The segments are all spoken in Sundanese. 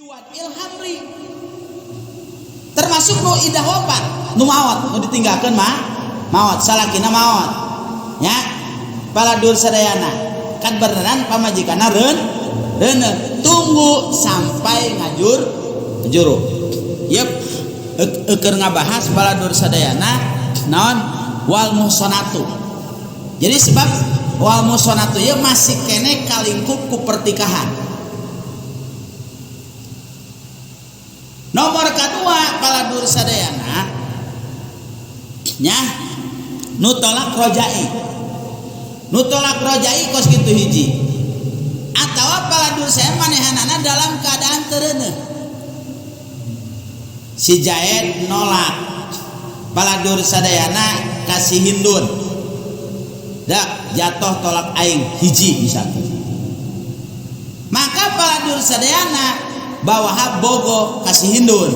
Ilhamri termasuk nu idah wafat nu maot nu ditinggalkeun mah maot salakina maot nya paladur sadayana kan beneran pamajikanna reuneuh tunggu sampai ngajur ngajuru yep keur ngabahas paladur sadayana naon wal muhsanatu. Jadi sebab wal muhsanatu ieu masih kene kalingkup ku pertikahan. Nomor kedua paladur sadayana nya nu tolak rojai. Nu tolak rojai kos kitu hiji. Atawa paladur saya manehanana dalam keadaan teu. Si Jaed nolak paladur sadayana kasih Hindun. Dak jatuh tolak aing hiji misalkan. Maka paladur sadayana bawa bogo kasih Hindun.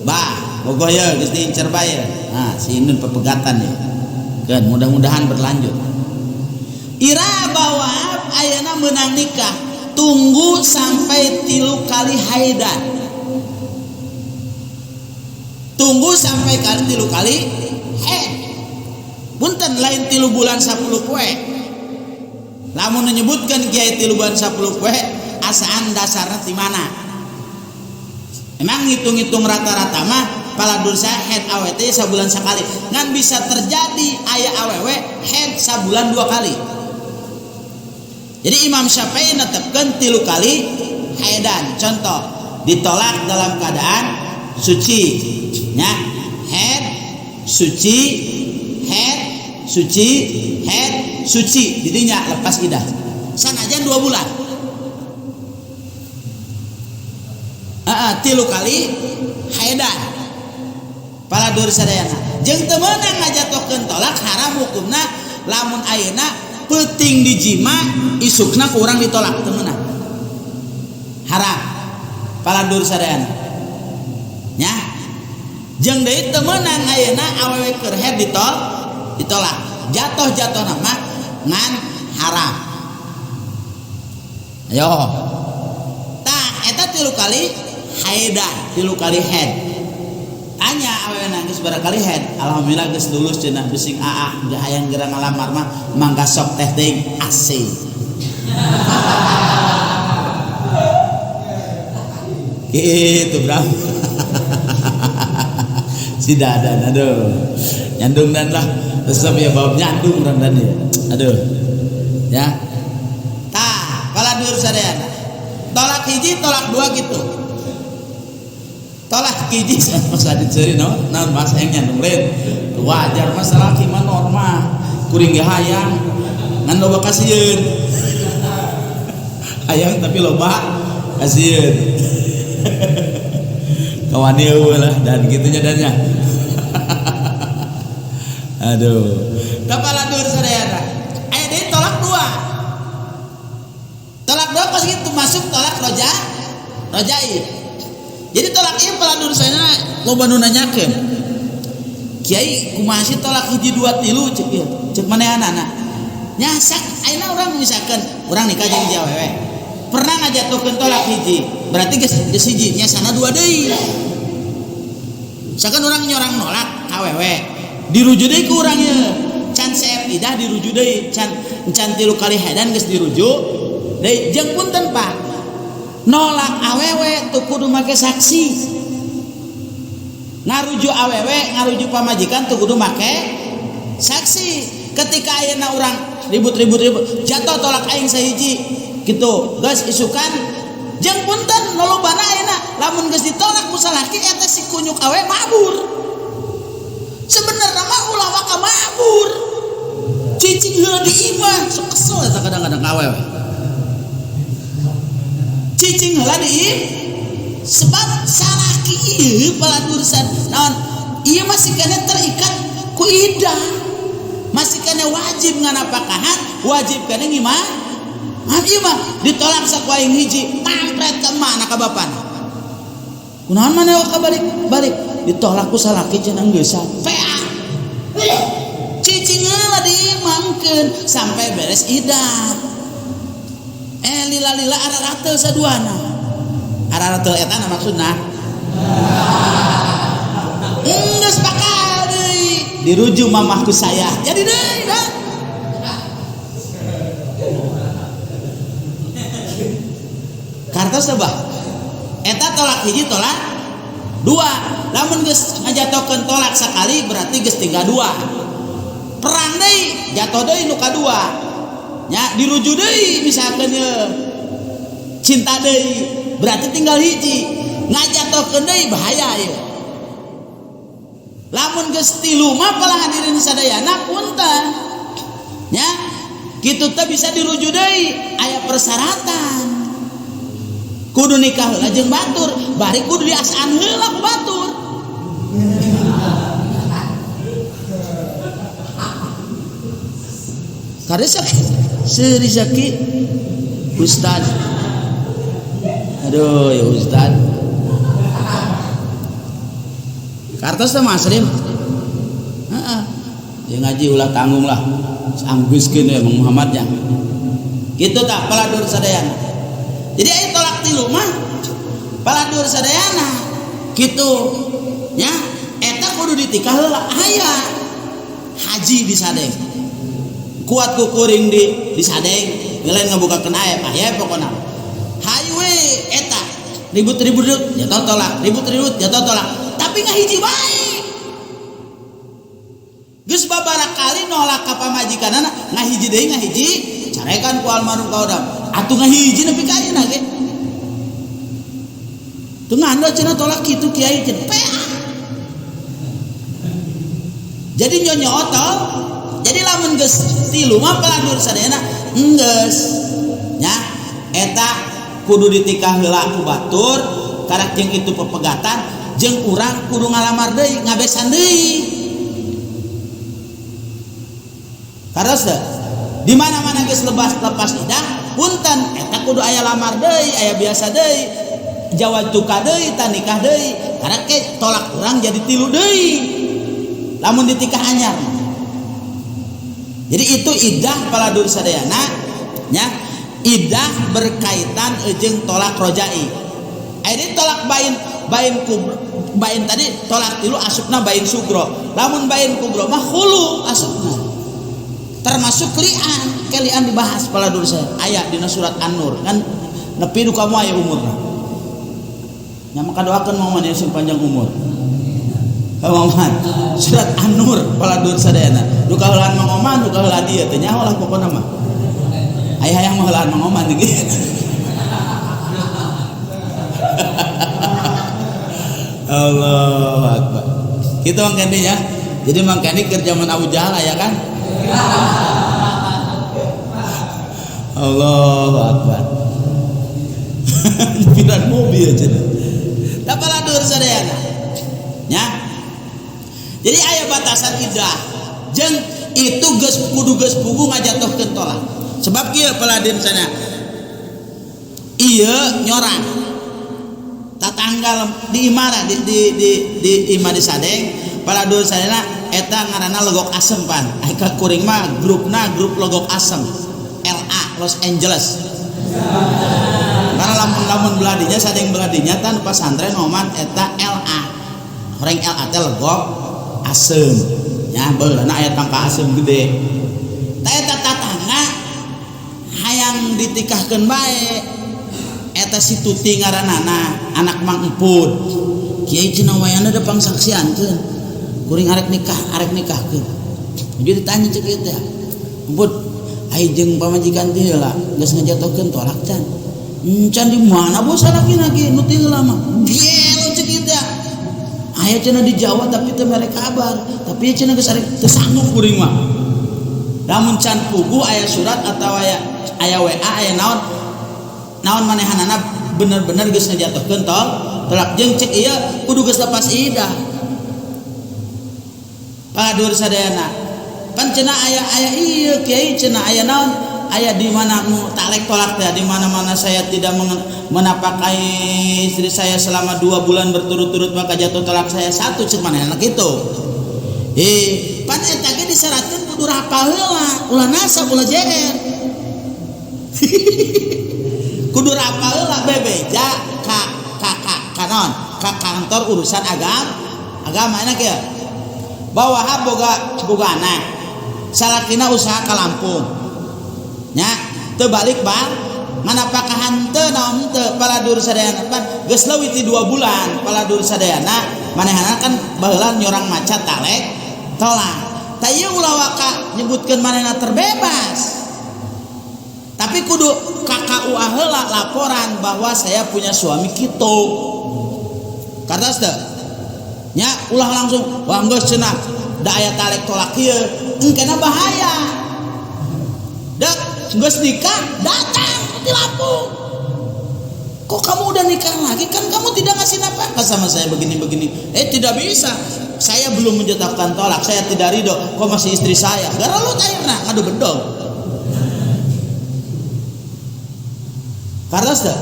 Bah, bogo ya geus diincer bae. Nah, si Hindun pepegatan ya. Kan mudah-mudahan berlanjut. Ira bawa ayeuna meunang nikah, tunggu sampai 3 kali haidan. Tunggu sampai kali 3 kali haid. Punten lain 3 bulan 10 poe. Lamun menyebutkan kiai 3 bulan 10 poe, asaan dasarna ti mana? Emang ngitung-ngitung rata-rata mah paladur saya head awe teh sabulan sekali. Ngan bisa terjadi aya awewe head sabulan 2 kali. Jadi Imam Syafi'i netepkeun 3 kali haidan. Contoh, ditolak dalam keadaan suci. Nya, head suci, head suci, head suci. Didinya lepas idah. Sanajan 2 bulan. 3 kali haidan. Paladur sadayana. Jeung teu meunang ngajatohkeun tolak haram hukumna lamun ayeuna peuting dijima isukna ku urang ditolak teu meunang. Haram. Paladur sadayana. Nya. Jeung deui teu meunang ayeuna awewe keur haid ditolak. Jatoh-jatohna mah ngan haram. Ayo. Tah eta 3 kali haidan, 3 kali haid. Tanya awewe geus berapa kali haid? Alhamdulillah geus lulus cenah bising aa geus hayang geura ngalamar mah mangga sok teh teuing AC. Gitu Bram. Si dadan aduh. Nyandung dan lah resep ya bab nyandung urang dan ya. Aduh. Ya. Tah, paladur sadayana. Tolak hiji, tolak 2 gitu. Tolak hiji mas adit seuri naon? Naon mas yang nyandung lain. Wajar mas salaki mah normal. Kuring ge hayang ngan loba kasieun. Hayang tapi loba kasieun. Kawani eueuh lah dan gitunya dannya. Aduh. Kapala dur sadayana. Aya deui tolak 2. Tolak 2 pas gitu masuk tolak rojai. Jadi tolak ieu paladur sadayana loba nu nanyakeun. Kiai kumaha sih tolak 1 2 3 cek ieu. Cek manehanana. Nya sak ayeuna urang misalkan urang nikah jeung hiji awewe. Pernah ngajatuhkeun tolak 1, berarti geus 1 nya sana 2 deui. Misalkan urang nyorang nolak ka awewe, dirujuk deui ku urang ieu. Can seep idah dirujuk deui, can 3 kali haidan geus dirujuk deui. Jeung punten Pak, nolak awewe teu kudu make saksi. Ngarujuk awewe, ngarujuk pamajikan teu kudu make saksi. Ketika ayeuna urang ribut-ribut-ribut, jatuh tolak aing sahiji gitu, geus isukan jeung punten lolobana ayeuna lamun geus ditolak ku salaki eta si kunyuk awe mabur. Sebenarnya mah ulah waka mabur. Cicing heula di imah, sok kesel eta kadang-kadang awewe. Cicing heula di imah sebab salaki ieu paladursan naon ieu masih kena terikat ku idah. Masih kena wajib nganapakahan, wajib kena ngimah. Ah ieu mah ditolak saku aing hiji, mampret ka emak ka bapana. Kunaon maneh ka balik? Balik ditolak ku salaki cenah geus pea. Cicing heula diimamkeun sampai beres idah. Lila-lila ararate saduana. Araratul eta na maksudna. Geus bakal deui dirujuk mamahku saya. Jadi deui dah. Kartos bah. Eta tolak hiji tolak dua. Lamun geus ngajatokeun tolak sakali berarti geus tinggal dua. Perang deui jatuh deui nu kadua. Nya dirujuk deui misalkeun ye. Cinta deui berarti tinggal hiji. Ngajatokeun deui bahaya ieu. Lamun geus tilu mah pala hadirin sadayana punten. Nya kitu teh bisa dirujuk deui aya persyaratan. Kudu nikah heula jeung batur, bari kudu diasaan heula ku batur. Karesa serizaki ustaz. Aduh ya ustaz. Kartos teh Mas Rim. Heeh. Ya ngaji ulah tanggung lah. Sanggeuskeun we Mang Muhammad nya. Kitu tah paladur sadayana. Jadi aya tolak tilu mah paladur sadayana. Kitu nya eta kudu ditikah heula aya haji di sadeng. Kuat ku kuring di sadeng, lain ngabukakeun aib, aya pokona. Hayu we eta ribut-ribut jatuh tolak, ribut-ribut jatuh tolak. Tapi ngahiji wae. Geus babara kali nolak ka pamajikanana, ngahiji deui ngahiji, carekan ku almarhum ka odam. Atuh ngahiji nepi ka ayeuna ge. Teu ngandel cenah tolak kitu kiai cenah. Pea. Jadi nyonyo otol. Jadi lamun geus tilu mah paladur sadayana enggeus. Nya eta kudu ditikah heula ku batur, karak jeung itu pepegatan jeung urang kudu ngalamar deui, ngabesan deui. Karena di mana-mana geus lepas idah, punten eta kudu aya lamar deui, aya biasa deui, jawab tuka deui, ta nikah deui. Karena ke tolak urang jadi tilu deui. Lamun ditikah anyar. Jadi itu idah paladur sadayana nya, idah berkaitan jeung tolak rojai. Aya tolak bain, bain kubro, bain tadi tolak tilu asupna bain sugro. Lamun bain kubro mah khulu asupna. Termasuk lian, kelian dibahas paladur sadayana. Aya dina surat An-Nur kan nepi du kamu aya umurna. Nya maka doakeun mama nya sing panjang umur. Maman, surat An-Nur paladur sadayana. Duka heulaan Mang Oman, duka heulaan ieu teh nyaho lah pokona mah. Aya hayang mah heulaan Mang Oman ge. Allahu Akbar. Kitu Mang Kendi ya. Jadi Mang Kendi keur zaman Abu Jahal ya kan? Allahu Akbar. Piran mobil cenah. Da paladur sadayana. Nya. Jadi aya batasan idah. Jeung itu geus kudu geus puguh ngajatuhkeun tolak. Sebab kieu peladin sana. Ieu nyorang. Tatanggal di imara di imah di sadeng paladur sadayana eta ngaranna Legok Asem pan. Ai ka kuring mah grupna grup Legok Asem. LA Los Angeles. Karena lamun-lamun beladinya sadeng beladinya tan pasantren oman eta LA. Horeng LA teh Legok Asem. Nya beulana aya tangka asem gede. Ta eta tatangga hayang ditikahkeun bae. Eta si Tuti ngaranana anak Mang Empud. Kiai cenah wayana da pangsaksiankeun. Kuring arek nikah, arek nikahkeun. Jadi ditanya cek ieu teh. Empud, ai jeung pamajikan teh heula geus ngajatohkeun tolak can. Encan di mana bos salakina ge nu teh heula mah. Gelo cek ieu teh. Aya cenah di Jawa tapi teu mere kabar. Tapi cenah geus arek teu sanggup kuring mah. Lamun can puguh aya surat atawa aya WA aya naon naon manehanana bener-bener geus ngajatuhkeun tolak jeung cek ieu kudu geus lepas idah. Padur sadayana. Pan cenah aya ieu kiai cenah aya naon aya di mana nu talek tolak teh di mana-mana saya tidak menapakai istri saya selama 2 bulan berturut-turut maka jatuh tolak saya 1 cek manehna kitu. Pan eta ge disyaratkeun kudu rapal heula, ulah nasab ulah jeer. Kudu rapal heula bebeja ka naon? Ka kantor urusan agama. Agama enak ya. Bahwa boga boga anak. Salakina usaha ka Lampung. Nya, teu balik bang. Ngan apakah henteu naon henteu para dulur sadayana pan geus leuwih ti 2 bulan para dulur sadayana manehna kan baheula nyorang maca talek tolak. Tah ieu ulah waka nyebutkeun manehna terbebas. Tapi kudu ka KUA heula laporan bahwa saya punya suami kitu. Kartos teu? Nya ulah langsung wah geus cenah da aya talek tolak ieu, engkena bahaya. Dak geus nikah datang di Lampung. Kok kamu udah nikah lagi? Kan kamu tidak ngasih nafkah sama saya begini-begini. Tidak bisa. Saya belum menjatuhkan tolak, saya tidak ridho. Kok masih istri saya? Gara lu akhirna ngadu bedog. Kartos teu?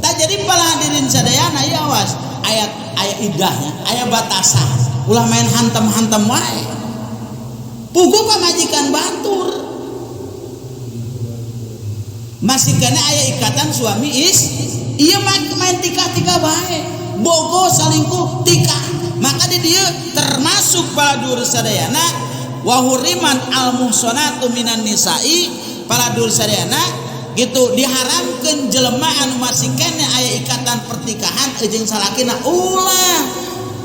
Tah jadi para hadirin sadayana ieu awas, ayat aya idahnya, aya batasan. Ulah main hantem-hantem wae. Puguh pamajikan batur. Masih kena aya ikatan suami is, ieu main tikah-tikah wae. Bogo salingkuh tikah. Maka di dieu termasuk para dulur sadayana wa huriman al muhsanatu minan nisa'i para dulur sadayana gitu diharamkeun jelema anu masih kene aya ikatan pernikahan jeung salakina ulah.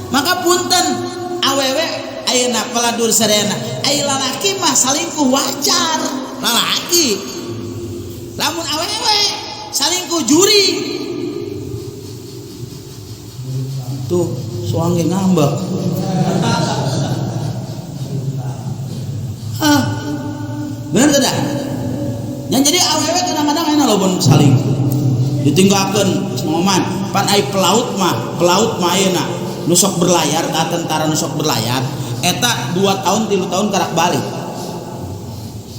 Maka punten awewe ayeuna para dulur sadayana aya lalaki mah salingkuh wajar lalaki, lamun awewe salingkuh juri tuh soang ge ngambek. Hah, bener tidak? Yang jadi awewe kadang-kadang enak loh bon salingkuh ditinggalkeun ngoman pan ai pelaut mah ayeuna nu sok berlayar ka tentara nu sok berlayar eta 2 tahun 3 tahun karak balik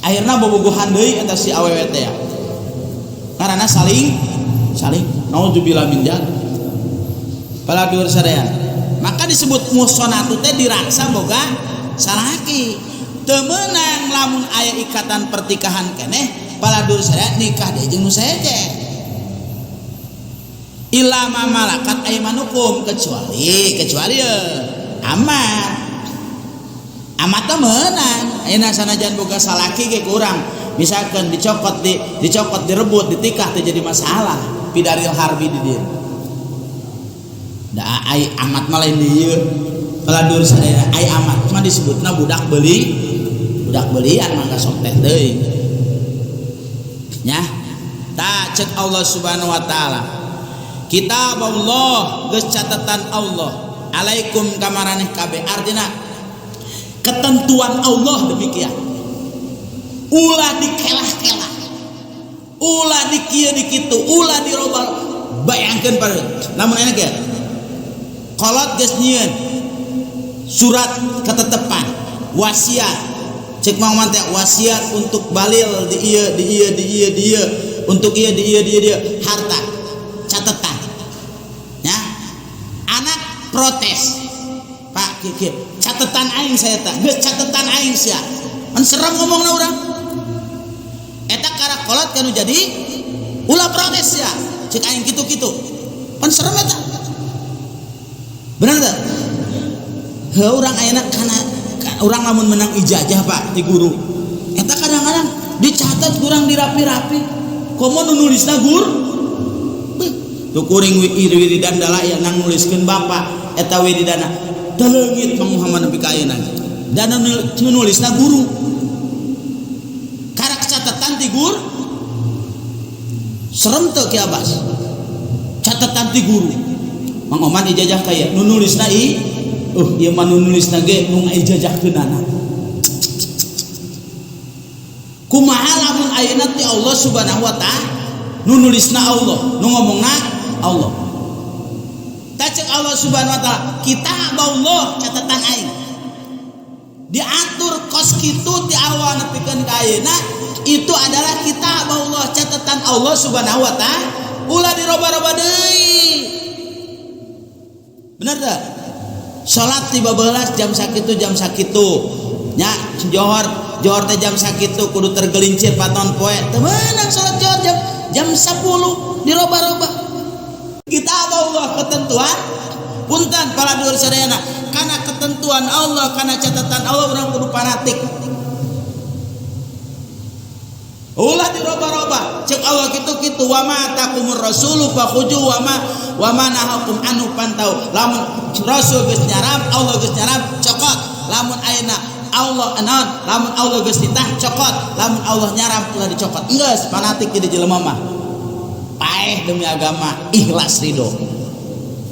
akhirna bobogohan deui eta si awewe teh ya karena saling naudzubillah min dzalik para dulur sadayana. Maka disebut muhsonatu teh diraksa boga salaki teu meunang lamun aya ikatan pertikahan keneh para dulur sadayana nikah deui jeung nu sejen illa ma malakat aimanukum kecuali ye amat amat teh meunang ayeuna sanajan boga salaki ge kurang misalkan dicokot dicokot direbut ditikah teh jadi masalah pidaril harbi di dieu da ai amat mah lain dieu para dulur sadayana ai amat mah disebutna budak beli budak belian mah sok teh deui nya. Ta cek Allah Subhanahu wa taala kitab Allah geus catatan Allah alaikum kamaraneh kabeh artina ketentuan Allah demikian ulah dikelah-kelah ulah dikieu dikitu ulah dirobah bayangkeun pada lamun enak ya kolot geus nyieun surat ketetepan wasiat cek Mang Man teh wasiat untuk balil di ieu di ieu di ieu di ieu untuk ieu di ieu di ieu di ieu harta catatan ya anak protes Pak kieu catatan aing saya teh geus catatan aing sia kan serem ngomongna urang eta karak kolot kanu jadi ulah protes sia cek aing kitu-kitu kan serem eta bener teh heuh urang ayeuna kana urang lamun menang ijazah Pak ti guru eta kadang-kadang dicatat kurang dirapi-rapi komo nu nulisna gur tuh kuring wiridan dalail nang nuliskeun bapak eta wiridana teu leungit Mang Muhammad nepi ka ayeuna dan nu nulisna guru karak catatan ti gur serem teu Ki Abbas catatan ti guru Mang Oman ijazah kaya nu nulisna i ieu mah nu nulisna ge nu ngaijazahkeunana kumaha lamun ayeuna ti Allah Subhanahu wa taala nu nulisna Allah nu ngomongna Allah tah cek Allah Subhanahu wa taala kitab Allah catatan aing diatur kos kitu ti awal nepikeun ka ayeuna itu adalah kitab Allah catatan Allah Subhanahu wa taala ulah diroba-roba deui bener teu salat ti 12 jam sakitu nya johor teh jam sakitu kudu tergelincir paton poe teu meunang salat johor jam 10 diroba-roba. Kitab Allah ketentuan sadayana kana ketentuan Allah kana catatan Allah urang kudu fanatik. Ulah diroba-roba cek Allah kitu-kitu wa ma taqumur rasulu fakhuju wa ma nahakum anhu pantau. Lamun rasul geus nyaram Allah geus nyaram cokot. Lamun ayeuna Allah naon lamun Allah geus nitah cokot. Lamun Allah nyaram ulah dicokot. Geus fanatik jadi jelema mah. Paeh demi agama ikhlas ridho.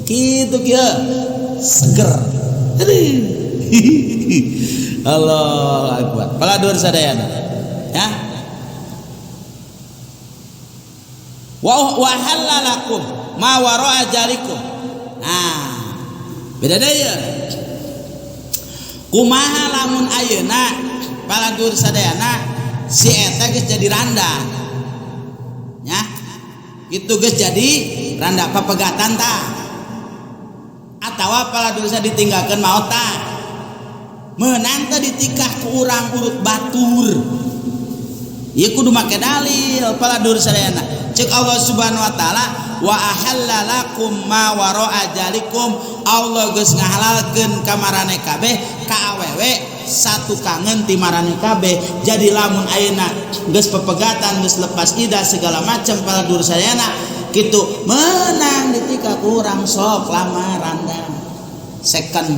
Kitu kieu seger. Allahu akbar. Paladur sadayana. Ya. Wa halalakum ma wara'a jalikum. Nah, beda deui. Kumaha lamun ayeuna paladur sadayana si eta geus jadi randa. Nya. Kitu geus jadi randa papegatan tah. Atawa paladur sadayana ditinggalkeun maot tah. Meunang teh ditikah ku urang urut batur. Ieu kudu make dalil paladur sadayana. Cek Allah Subhanahu wa taala wa ahalla lakum ma wara'a jalikum. Allah geus ngahalalkeun ka marane kabeh ka awewe satu kangen ti marane kabeh. Jadi lamun ayeuna geus pepegatan geus lepas idah segala macam paladur sadayana kitu meunang ditikah ku urang sok lama randa. Second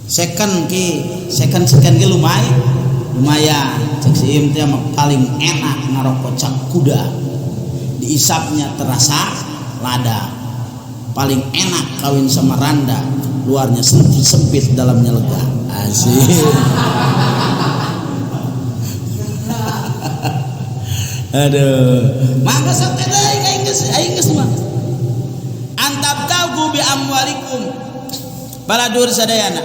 second ki second second ki lumayan. Cek si Im teh mah paling enak ngarokok cap kuda, diisapnya terasa lada. Paling enak kawin sama randa, luarnya sempit dalamnya lega. Asik. Aduh, mangga sok teh aing geus aing geus mah. Antab taugu bi amwalikum. Baladur sadayana.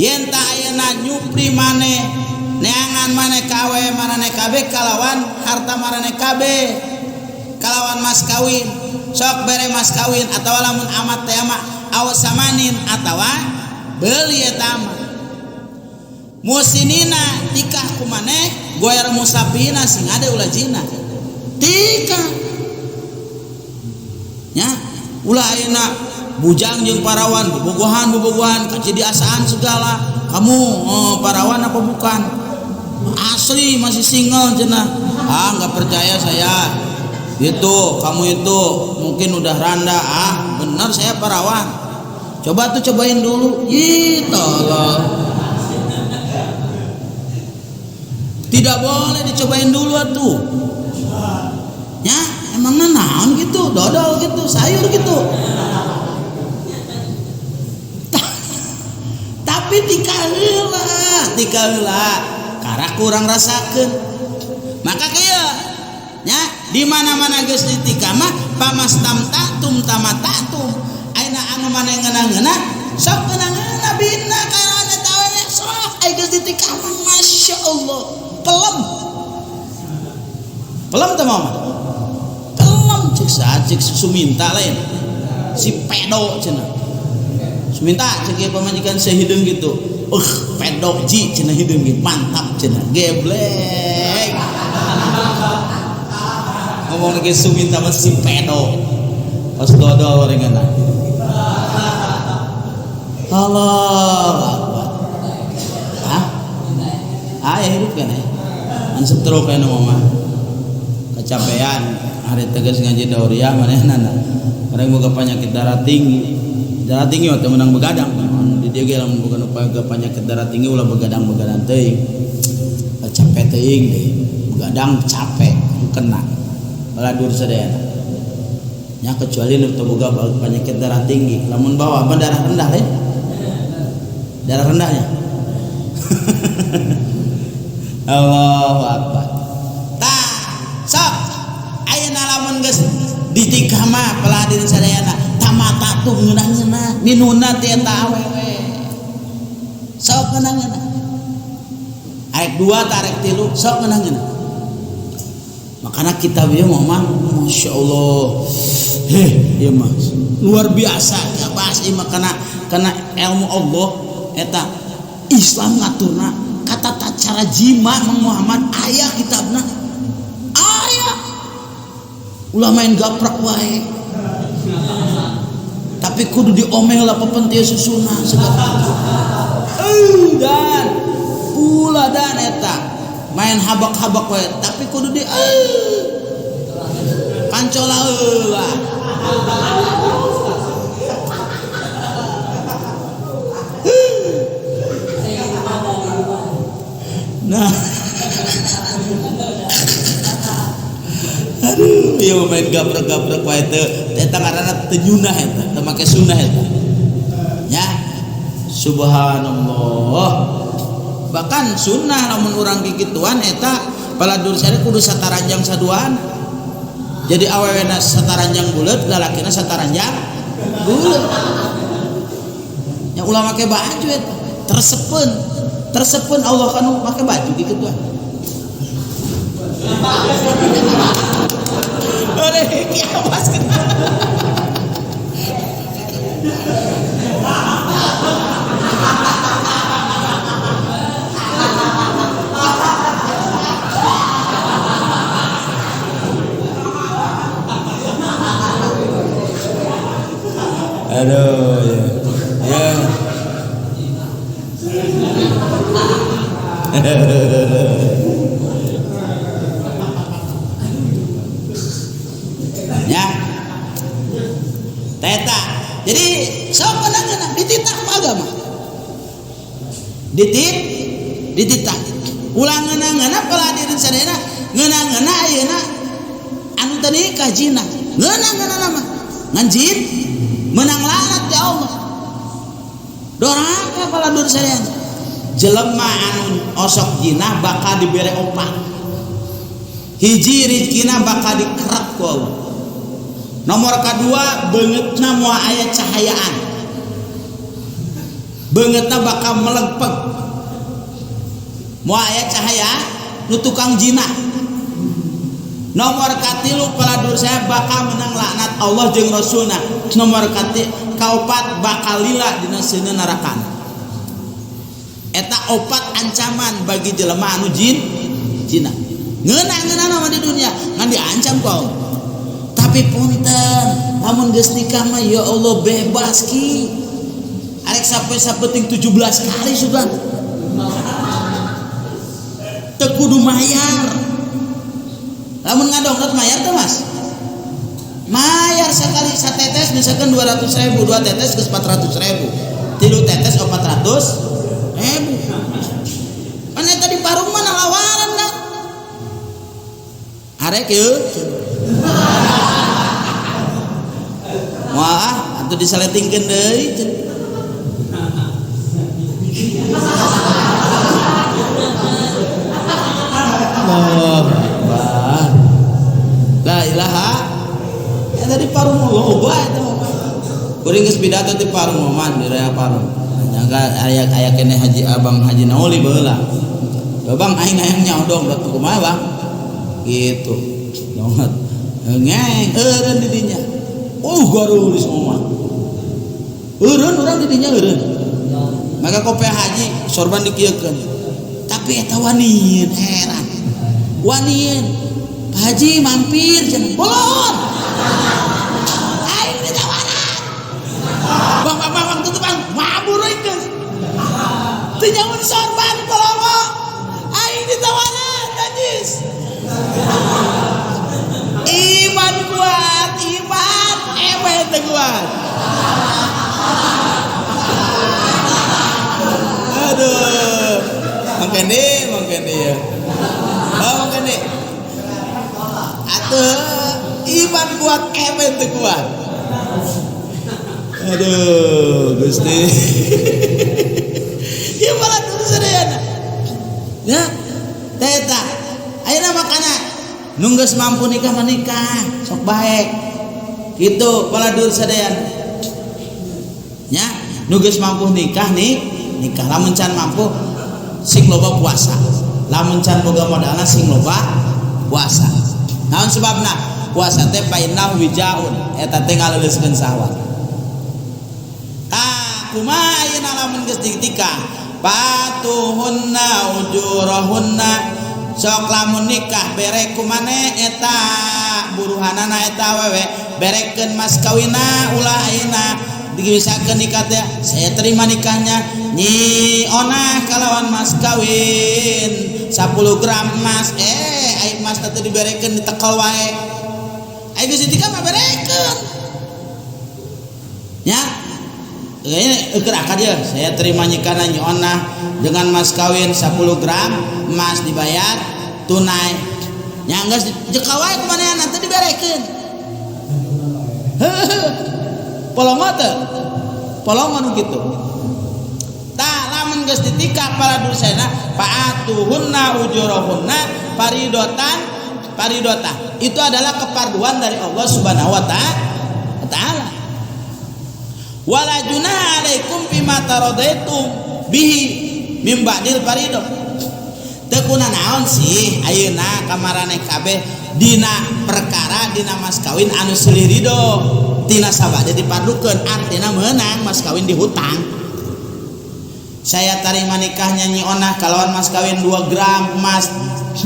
Yen ta ayeuna nyupri maneh neangan maneh ka awewe maraneh kabeh kalawan harta maraneh kabeh kalawan mas kawin sok bere mas kawin atawa lamun amat teh mah awas samanin atawa beuli eta mah musinina tikah ku maneh goer musafina sing ade ulah zina tikah nya ulah ayeuna bujang jeung parawan bobogohan kaci diasaan segala kamu parawan apa bukan asli masih single cenah. Ah nggak percaya saya itu kamu itu mungkin udah randa. Ah benar saya parawan, coba tuh cobain dulu. Ih tolong, tidak boleh dicobain dulu atuh ya, emangnya naon gitu dodol gitu sayur gitu. Tapi tikah heula karena kurang rasakeun. Maka kieu nya di mana-mana geus ditikah mah pamastamtatum tamatatum. Ayeuna anu maneh ngeunah-ngeunah sok ngeunah-ngeunah bina kana eta awewe sok aya geus ditikah mah masyaallah pelem. Pelem teh mah. Pelem cek saha cek Suminta lain. Si pedo cenah. Suminta cek ieu pamajikan sehideung gitu. Pedo ji cenah hideung ge mantap cenah geblek. Ngomong lagi Suminta mah si pedo. Pas dodol ringan. Allah Akbar. Hah? Ah ya hidup kan ya. An stroke aya mah. Kecapean hari tegas ngaji dauriah manehna. Kadang boga penyakit darah tinggi. Darah tinggi mah teu meunang begadang. Di dieu ge lamun boga nu penyakit darah tinggi ulah begadang-begadang teuing. Capek teuing deui. Begadang capek kena. Baladur sadayana. Nya kecuali nu teu boga penyakit darah tinggi. Lamun bawa mah darah rendah lain. Darah rendahnya. Allahu akbar. Tah, sok ayeuna lamun geus ditikah mah pelahadirin sadayana tamata tuh ngeunah-ngeunah minuna ti eta awewe. Sok ngeunah-ngeunah. Arek dua tarek tilu sok ngeunah-ngeunah. Makana kitab ieu mah masyaallah. Heh, ieu mah luar biasa ya bahas ieu mah kana ilmu Allah eta Islam ngaturna kata cara jima Mang Muhammad aya kitabna. Aya. Ulah main gaprak wae. Tapi kudu diomel lah pepentia susuna segala. Dan pula dan eta main habak-habak we tapi kudu di pancola heula. Nah. Aduh, ieu main gabrek-gabrek wae teu eta ngaranna teu nyunah eta, teu make sunah eta. Ya. Subhanallah. Bahkan sunnah lamun urang kikituan eta paladur sare kudu sataranjang saduan. Jadi awewena sataranjang buleut, lalakina sataranjang buleut. Nya ulah make baju eta, tersepeun. Tersepeun Allah kanu make baju kikituan. Oleh kiamat kena. Aduh ya. Ya. Ya. Teta. Jadi sok menang dititah agama. Dititah. Ulah ngeunah-ngeunah pola hadirin sadayana ngeunah-ngeunah ayeuna anu teu nikah zina. Ngeunah-ngeunah mah. Ngan jin menang laknat di Allah. Doraka paladur sadayana. Jelema anu osok zina bakal dibere opat. Hiji rizkina bakal dikerap ku Allah. Nomor kedua beungeutna moal aya cahayaan. Beungeutna bakal melegpeg. Moal aya cahaya nu tukang zina. Nomor katilu paladur saya bakal menang laknat Allah jeung Rasulna. Nomor kaopat bakal lila dina seuneu neraka. Eta opat ancaman bagi jelema anu zina. Ngeunah-ngeunah mah di dunia ngan diancam ku Allah. Tapi punten, lamun geus nikah mah ya Allah bebas ki. Arek sampai sapeting 17 kali sugan. Teu kudu mayar. Lamun ngadongdot mayar teu Mas? Mayar sekali satetes misalkan 200.000, dua tetes geus 400.000. Tilu tetes 400.000. Kan eta di parung mah nalawaran dah. Arek yeuh. Wah, atuh disaletingkeun deui. Allah Akbar. La ilaha. Eta di parung loba eta mah. Kuring geus pidato di parung mah di raya parung. Nyangka aya keneh Haji Abang Haji Nauli baheula. Bang aing hayang nyaodong batu kumaha Bang? Gitu. Banget. Ngeng eureun di dinya. Garulis mah. Eureun urang di dinya eureun. Maka kope haji sorban dikieukeun. Tapi eta waniin heran. Waniin. Pak Haji mampir cenah. Bolon. Aing ditawaran. Bang bang bang tutupan. Mabur euy geus. Teu nyamun sorban kolongo. Aing ditawaran najis. Iman kuat, iman ewe teu kuat. Aduh. Mangkene ya. Oh, mangkene. Atuh iman kuat ewe teu kuat. Aduh, Gusti. Ieu malah terus sadayana. Ya, teta. Ayeuna makana nu geus mampu nikah mah nikah, sok bae. Kitu paladur sadayana. Nya, nu geus mampu nikah nih, nikah lamun can mampu sing loba puasa. Lamun can boga modalna sing loba puasa. Naon sebabna? Puasa teh painah wijaun, eta teh ngaleuleuskeun sahwat. Tah, kumaha ayeuna lamun geus ditikah? Patuhunna ujurahunna. Sok lamun nikah bere ku maneh eta buruhanana eta awewe Berekeun mas kawina ulah ayeuna dibisakeun nikah teh saya terima nikahnya Nyi Onah kalawan mas kawin 10 gram emas ai emas teh diberekeun ditekel wae ai geus ditikah mah berekeun nya ini keur akad ya saya terima nikahna Nyi Onah dengan mas kawin 10 gram emas dibayar tunai nya geus jeka wae kumanehan teh diberekeun heuh polongo teh polongo nu kitu tah lamun geus ditikah para dulsena fa'atuhunna ujurahunna faridotan faridota itu adalah keparduan dari Allah Subhanahu wa ta'ala. Wala junaha alaikum bima taradaitum bihi mim ba'dil farido. Teu kuna naon sih ayeuna kamaraneh kabeh dina perkara dina mas kawin anu silih ridho tina sabade dipardukeun artina meunang mas kawin dihutang. Saya tarima nikahnya Nyi Onah kalawan mas kawin 2 gram emas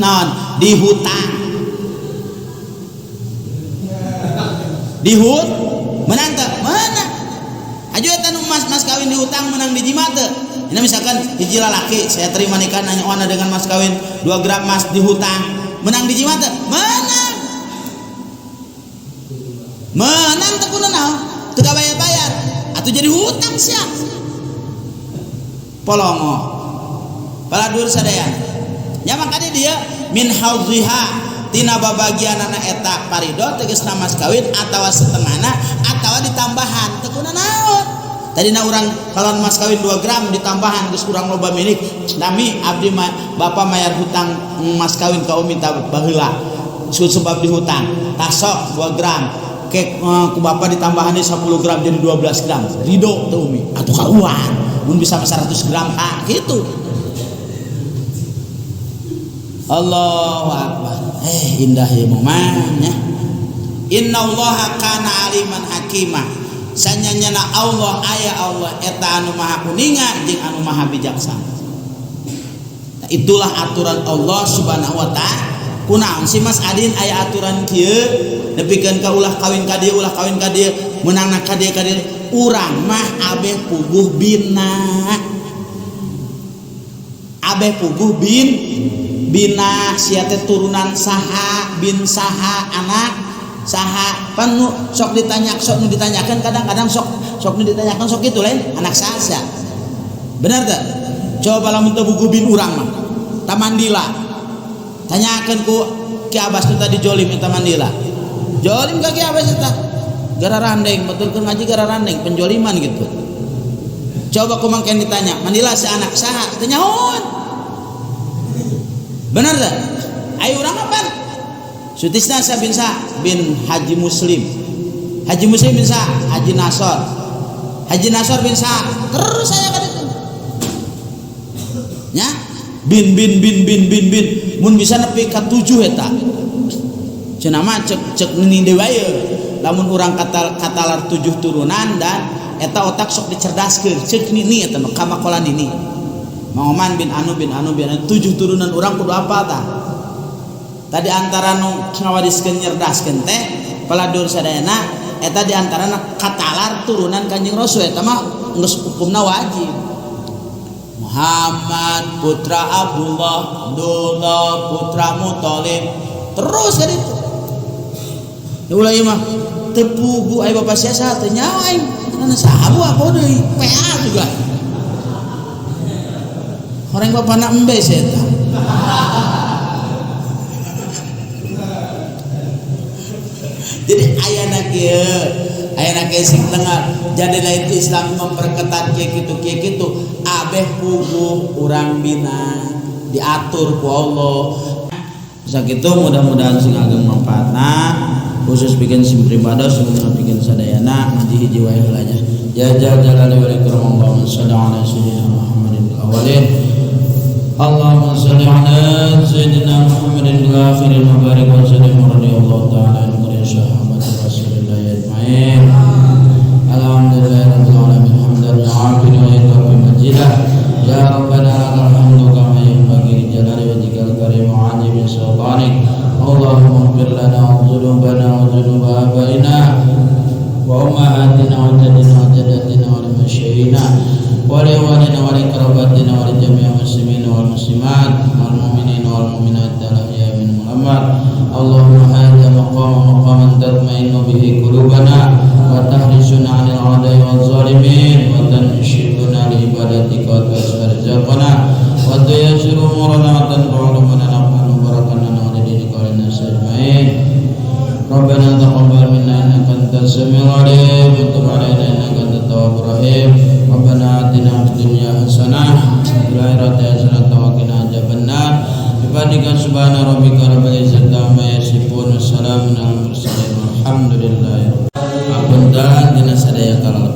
naon dihutang. Dihut menang teu? Menang. Aju eta nu mas kawin dihutang menang dijima teu? Ini misalkan hiji lalaki saya terima nikah Nyi Onah dengan mas kawin 2 gram emas dihutang menang dijima teu? Menang. Menang teu kunaon naon? Teu kabayar-bayar atuh jadi hutang sia. Polongo. Para dur sadayana. Nya makanya dia min hauziha tina babagianana eta parido tegasna mas kawin atawa setengahna atawa ditambahan teu kuna naon. Tadina urang kalau mas kawin 2 gram ditambahan geus urang loba milik nami abdi bapa mayar hutang mas kawin ka umi baheula sebab dihutang tasok 2 gram kek ku bapa ditambahan 10 gram jadi 12 gram ridho teu umi atuh karuan mun bisa 100 gram tak gitu. Allahu akbar. Indah ya momen ya. Innallaha kana aliman hakima. Sanyanyana Allah aya Allah eta anu maha kuninga jeung anu maha bijaksana. Nah, itulah aturan Allah Subhanahu wa ta'ala. Kunaon sih Mas Adin aya aturan kieu nepikeun ka ulah kawin ka dieu ulah kawin ka dieu meunangna ka dieu ka dieu urang mah abeh puguh bina. Abeh puguh bin bina sia teh turunan saha bin saha anak saha pan nu sok ditanya sok nu ditanyakan kadang-kadang sok sok nu ditanyakan sok kitu lain anak saha bener teu coba lamun teu buku bin urang mah Tamandila tanyakeun ku Ki Abbas nu tadi jolim eta Mandila jolim ka Ki Abbas eta gara randeng betulkeun ngaji gara randeng penjoliman gitu coba ku mangken ditanya Mandila si anak saha teu nyahoan bener teu ayo urang apa Sutisna sa bin sa bin Haji Muslim Haji Muslim bin sa Haji Nasor Haji Nasor bin sa terus saya kan itu nya bin bin bin bin bin bin mun bisa nepi ka 7 eta cenah mah cek cek nini deui wae lamun urang katalar 7 turunan dan eta otak sok dicerdaskeun cek nini eta mah kamakola nini Mang Oman bin anu bin anu bin anu 7 turunan urang kudu apa tah tadi antara nu ngawariskeun nyerdaskeun teh paladur sadayana eta di antarana katalar turunan Kanjeng Rasul eta mah geus hukumna wajib Muhammad putra Abdullah Abdullah putra Muthalib terus kan itu ya ulah ieu mah teu pugu aya bapa sia saha teu nyaho aing karena saha apa deui PA juga orang bapana embe sia eta. Jadi ayana kieu ayana kieu sing tengah jadi lain Islam memperketat kieu kitu kieu kitu abeh pugu urang bina diatur ku Allah. Sakitu mudah-mudahan sing ageng manfaatna khusus bikin sim pribados sing bikin sadayana ngaji hiji wae heula nya. Ya jalali wal ikram Allahumma shalli ala sayyidina Muhammadin fil awwalin Allahumma shalli ala sayyidina Muhammadin fil akhirin wa barik wa sallim radhiyallahu ta'ala an kulli sahabat Rasulillah ajmain. Alhamdulillahirabbil alamin hamdan yu'afiru wa yukafi majidah. Ya Rabbana lakal hamdu kama yanbaghi li jalali wajhikal karim wa 'azimi sultanik. Allahumma ighfir lana dzunubana wa dzunuba abaina Wa ummahatina wa jadina wa jadatina wa limasyaina wa liwanina wa liqarabatina wa li jami'il muslimin wal muslimat wal mu'minin wal mu'minat al ahya minhum wal amwat. Allahumma hadha maqam maqaman tatma'innu bihi qulubana wa tahrisuna 'anil 'adai wal zalimin wa tanshiduna li ibadatika wa tuwassi'u wa tuyassiru umurana wa tanfa'u lana naf'an mubarakan lana wa lidinika wa linnas ajma'in. Rabbana taqabbal minna innaka antas samiul alim wa tub alaina innaka antat tawwabur rahim. Rabbana atina fid dunya hasanah wa fil akhirati hasanah wa qina adzabannar. Bifadlika subhana rabbika rabbil izzati amma yasifun, wassalamun alal mursalin, walhamdulillahi. Apunten dina sadaya kalau